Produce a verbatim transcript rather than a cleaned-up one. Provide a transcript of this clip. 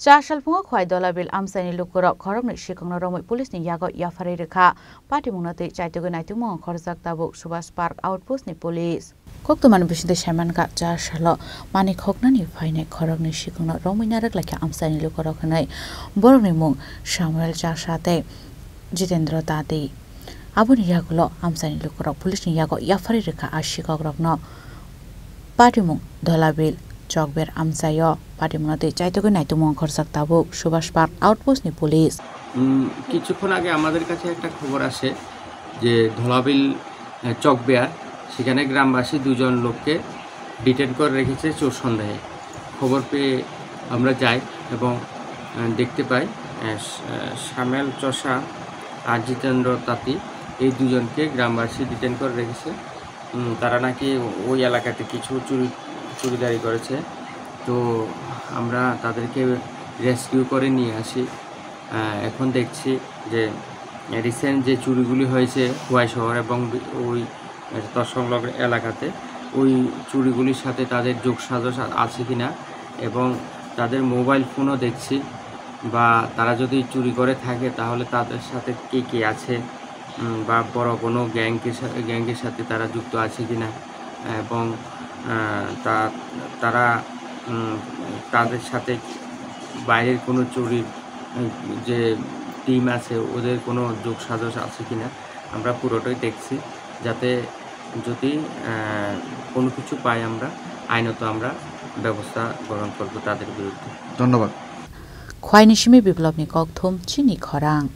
Char salphungo Khwai Dolabil amchaini lukurok khoroknwi sikongno romwi police ni yago yapharwi rwkha. Patimungno twi chaitugwi naitukmung khorjak tabuk Subhash Park outpost ni police. Koktwmani bisingtwi saimankha, char salo manwi khoknani phainai khoroknwi sikongno romwi narwk laikha amchaini lukurok hwnwi. Borokni mung Samuel Chaksa tei Jitendra Tati. Aboni yagulo amchaini lukurok police ni yago yapharwi rwkha a sikokrokno. Patimung Dholabil Chokber amchaio patimungno twi chaitugwi naitukmung khorjak tabuk Subhash Park outpost ni police. উম, কিছুক্ষণ আগে আমাদের কাছে একটা খবর আসে যে ধলাবিল, আহ, চকবেয়ার, সেখানে গ্রামবাসী দুজন লোককে ডিটেন করে রেখেছে চোর সন্দেহে। খবর পেয়ে আমরা যাই এবং, আহ, দেখতে পাই, আহ, স-, আহ, সামেল চষা আর জিতেন্দ্র তাঁতি, এই দুজনকে গ্রামবাসী ডিটেন করে রেখেছে। উম, তারা নাকি ওই এলাকাতে কিছু চুরি, চুরিদারি করেছে। তো আমরা তাদেরকে রেস্কিউ করে নিয়ে আসি। আহ, এখন দেখছি যে রিসেন্ট যে চুরিগুলি হয়েছে খোয়াই শহর এবং বি-, ওই তৎসংলগ্ন এলাকাতে, ওই চুরিগুলির সাথে তাদের যোগসাজশ আ-, আছে কিনা এবং তাদের মোবাইল ফোনও দেখছি, বা তারা যদি চুরি করে থাকে তাহলে তাদের সাথে কে কে আছে, উম, বা বড় কোনো গ্যাংকে সা-, গ্যাংয়ের সাথে তারা যুক্ত আছে কিনা এবং, আহ, তা-, তারা, উম, তাদের সাথে বাইরের কোনো চুরির, উম, যে টিম আছে ওদের কোনো যোগসাজশ আছে কিনা আমরা পুরোটাই দেখছি, যাতে যদি, আহ, কোনো কিছু পাই আমরা আইনত আমরা ব্যবস্থা গ্রহণ করব তাদের বিরুদ্ধে। ধন্যবাদ। Khwaini simi biplopni kokthum chini khorang.